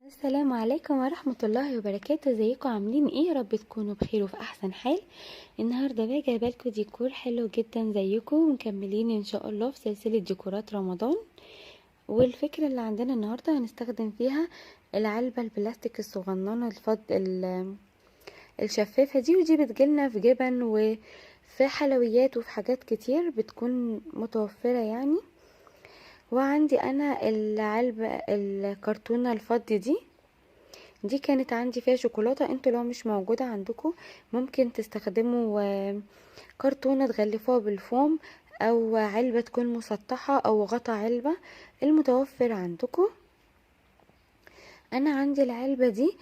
السلام عليكم ورحمة الله وبركاته. ازيكم عاملين ايه؟ يا رب تكونوا بخير وفي احسن حال. النهاردة بقى جايبالكوا ديكور حلو جدا زيكم، ومكملين ان شاء الله في سلسلة ديكورات رمضان. والفكرة اللي عندنا النهاردة هنستخدم فيها العلبة البلاستيك الصغننة الشفافة دي، ودي بتجيلنا في جبن وفي حلويات وفي حاجات كتير بتكون متوفرة يعني. وعندي انا العلبة الكرتونة الفضي دي كانت عندي فيها شوكولاتة. انتوا لو مش موجودة عندكم ممكن تستخدموا كرتونة تغلفوها بالفوم، او علبة تكون مسطحة، او غطا علبة، المتوفر عندكم. انا عندي العلبة دي،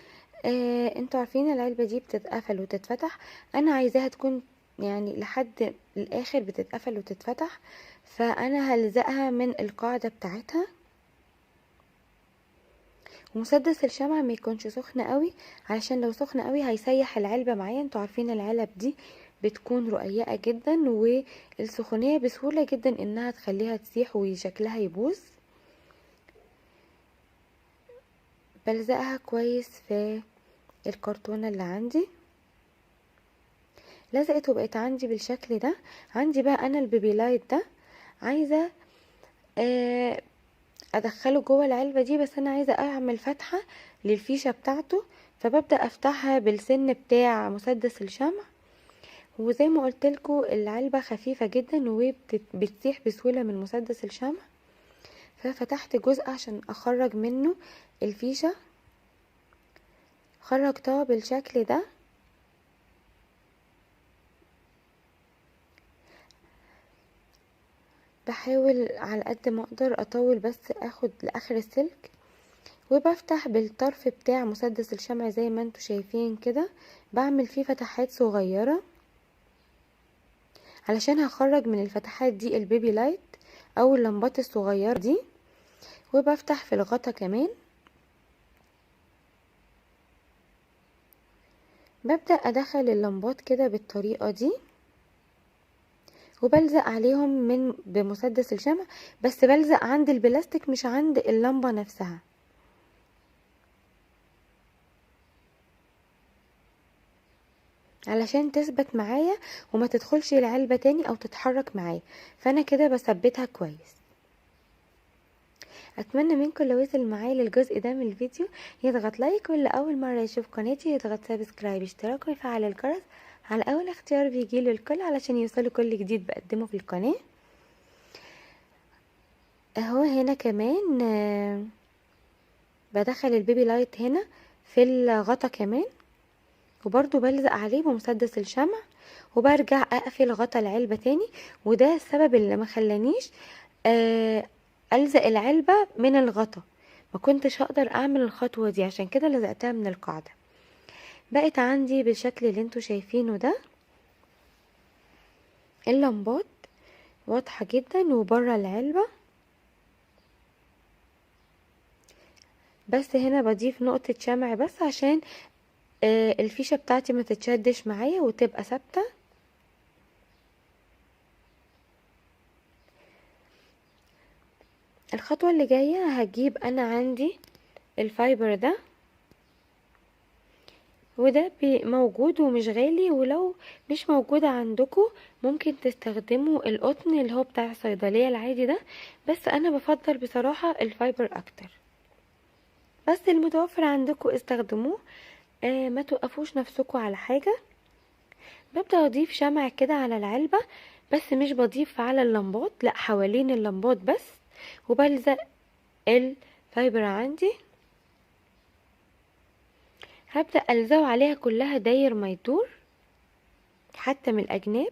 انتوا عارفين العلبة دي بتتقفل وتتفتح، انا عايزاها تكون يعني لحد الاخر بتتقفل وتتفتح، فانا هلزقها من القاعدة بتاعتها. ومسدس الشمع ما يكونش سخن قوي، علشان لو سخن قوي هيسيح العلبة معايا. انتوا عارفين العلب دي بتكون رقيقة جدا، والسخونية بسهولة جدا انها تخليها تسيح وشكلها يبوظ. بلزقها كويس في الكرتونة اللي عندي، لزقت وبقت عندي بالشكل ده. عندي بقى انا ال baby light ده عايزة ادخله جوه العلبة دي، بس انا عايزة اعمل فتحة للفيشة بتاعته، فببدأ افتحها بالسن بتاع مسدس الشمع. وزي ما قلت لكم العلبة خفيفة جدا وبتسيح بسهولة من مسدس الشمع، ففتحت جزء عشان اخرج منه الفيشة، خرجتها بالشكل ده. بحاول على قد ما اقدر اطول بس اخد لاخر السلك، وبفتح بالطرف بتاع مسدس الشمع زي ما انتوا شايفين كده، بعمل فيه فتحات صغيرة علشان هخرج من الفتحات دي ال baby light او اللمبات الصغيرة دي. وبفتح في الغطا كمان. ببدأ ادخل اللمبات كده بالطريقة دي، وبلزق عليهم من بمسدس الشمع، بس بلزق عند البلاستيك مش عند اللمبة نفسها. علشان تثبت معايا وما تدخلش العلبة تاني او تتحرك معايا، فانا كده بثبتها كويس. اتمنى منكم لو وصل معايا للجزء ده من الفيديو يضغط like، واللي اول مرة يشوف قناتي يضغط subscribe، اشتراك، ويفعل الجرس على اول اختيار بيجيله الكل علشان يوصلوا كل جديد بقدمه في القناة. اهو هنا كمان بدخل ال baby light هنا في الغطا كمان، وبرضو بلزق عليه بمسدس الشمع، وبرجع اقفل غطا العلبة تاني. وده السبب اللي ما خلانيش الزق العلبة من الغطا، ما كنتش هقدر اعمل الخطوة دي، عشان كده لزقتها من القاعدة. بقت عندي بالشكل اللي انتوا شايفينه ده، اللمبات واضحة جدا وبره العلبة. بس هنا بضيف نقطة شمع بس عشان الفيشة بتاعتي ما تتشدش معايا وتبقى ثابتة. الخطوة اللي جاية هجيب انا عندي ال fiber ده، وده موجود ومش غالي، ولو مش موجود عندكم ممكن تستخدموا القطن اللي هو بتاع الصيدلية العادي ده، بس انا بفضل بصراحة ال fiber اكتر. بس المتوفر عندكم استخدموه، ما توقفوش نفسكم على حاجة. ببدأ اضيف شمع كده على العلبة، بس مش بضيف على اللمبات، لا حوالين اللمبات بس، وبلزق ال fiber عندي. هبدأ ألزقه عليها كلها داير ما يدور حتى من الأجناب،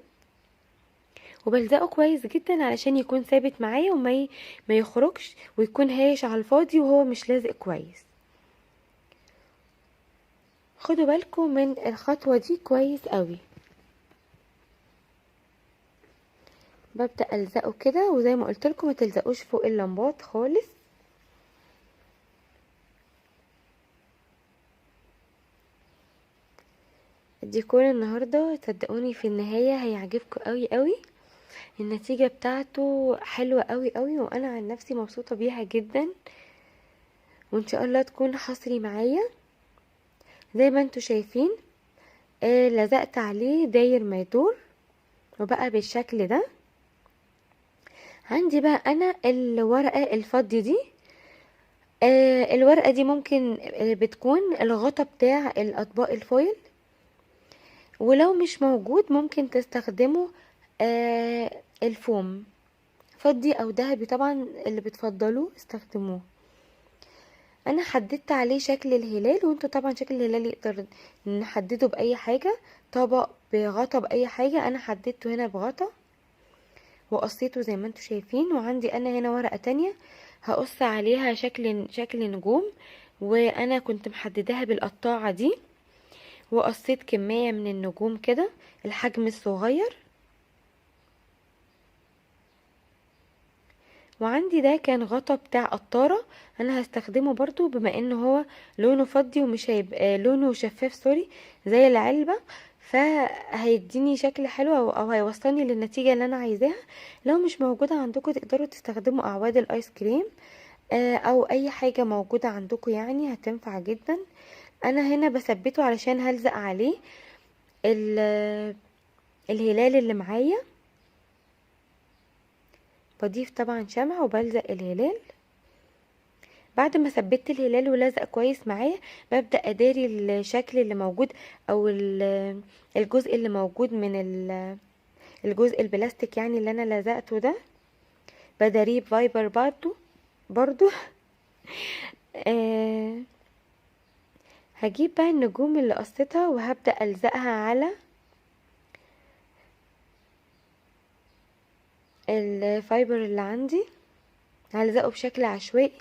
وبلزقه كويس جدا علشان يكون ثابت معايا وما ما يخرجش ويكون هايش على الفاضي وهو مش لازق كويس. خدوا بالكم من الخطوة دي كويس قوي. ببدأ ألزقه كده، وزي ما قلت لكم ما تلزقوش فوق اللمبات خالص. الديكور النهارده صدقوني في النهاية هيعجبكم قوي قوي، النتيجة بتاعته حلوة قوي قوي، وانا عن نفسي مبسوطة بيها جدا. وان شاء الله تكون حصري معايا. زي ما انتوا شايفين لزقت عليه داير ما يدور وبقى بالشكل ده. عندي بقى انا الورقة الفضي دي، الورقة دي ممكن بتكون الغطا بتاع الاطباق ال foil، ولو مش موجود ممكن تستخدموا الفوم فضي او ذهبي، طبعا اللي بتفضلوه استخدموه. انا حددت عليه شكل الهلال، وانتوا طبعا شكل الهلال يقدر نحدده باي حاجة، طبق بغطا باي حاجة. انا حددته هنا بغطا وقصيته زي ما انتوا شايفين. وعندي انا هنا ورقة تانية هقص عليها شكل نجوم، وانا كنت محدداها بالقطاعه دي، وقصيت كمية من النجوم كده الحجم الصغير. وعندي ده كان غطا بتاع قطاره، انا هستخدمه برضو بما ان هو لونه فضي ومش هيبقى لونه شفاف سوري زي العلبة، فهيديني شكل حلو او هيوصلني للنتيجة اللي انا عايزاها. لو مش موجودة عندكم تقدروا تستخدموا اعواد الايس كريم او اي حاجة موجودة عندكم، يعني هتنفع جدا. انا هنا بثبته علشان هلزق عليه الهلال اللي معايا. بضيف طبعا شمع وبلزق الهلال. بعد ما ثبتت الهلال ولزق كويس معايا، ببدأ اداري الشكل اللي موجود او الجزء اللي موجود من الجزء البلاستيك يعني اللي انا لزقته ده، بداريه ب fiber برضو. هجيب بقى النجوم اللي قصيتها وهبدأ الزقها على ال fiber اللي عندي، هلزقه بشكل عشوائي.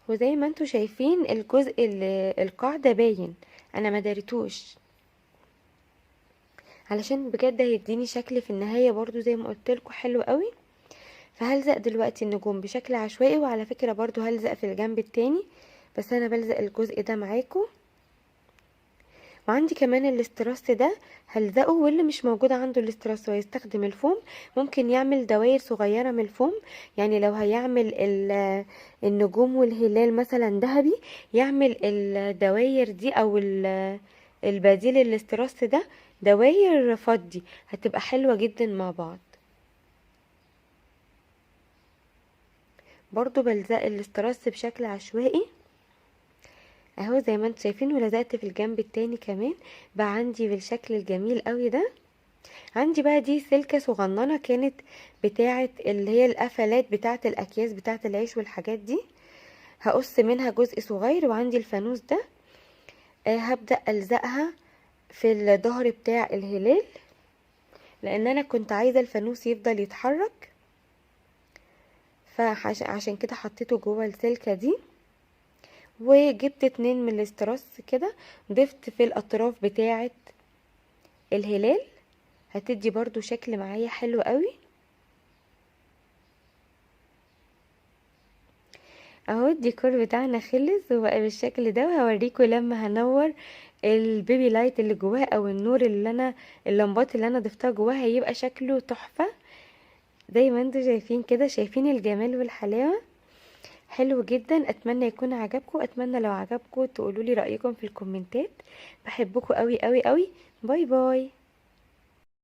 وزي ما انتوا شايفين الجزء القاعدة باين، انا ما داريتوش علشان بجد هيديني شكل في النهاية برضو زي ما قلت لكم حلو قوي. فهلزق دلوقتي النجوم بشكل عشوائي، وعلى فكرة برضو هلزق في الجنب التاني، بس انا بلزق الجزء ده معاكم. وعندي كمان الاستراس ده هلزقه، واللي مش موجود عنده الاستراس ويستخدم الفوم ممكن يعمل دوائر صغيرة من الفوم. يعني لو هيعمل النجوم والهلال مثلا ذهبي، يعمل الدوائر دي او البديل الاستراس ده دواير فضي، هتبقى حلوة جدا مع بعض. برضو بلزق الاستراس بشكل عشوائي اهو زي ما انتم شايفين، ولزقت في الجنب التاني كمان، بقى عندي بالشكل الجميل قوي ده. عندي بقى دي سلكة صغننة كانت بتاعة اللي هي القفلات بتاعة الاكياس بتاعة العيش والحاجات دي، هقص منها جزء صغير. وعندي الفانوس ده هبدأ الزقها في الظهر بتاع الهلال، لان انا كنت عايزة الفانوس يفضل يتحرك، فعشان كده حطيته جوه السلكة دي. وجبت 2 من الاستراس كده، ضفت في الاطراف بتاعة الهلال، هتدي برضو شكل معايا حلو قوي اهو. الديكور بتاعنا خلص وبقى بالشكل ده، وهوريكم لما هنور ال baby light اللي جواه او النور اللي انا اللمبات اللي انا ضفتها جواها، هيبقى شكله تحفة زي ما انتم شايفين كده. شايفين الجمال والحلاوة، حلو جدا. اتمنى يكون عجبكم، اتمنى لو عجبكم تقولوا لي رايكم في الكومنتات. بحبكم قوي قوي قوي. bye bye.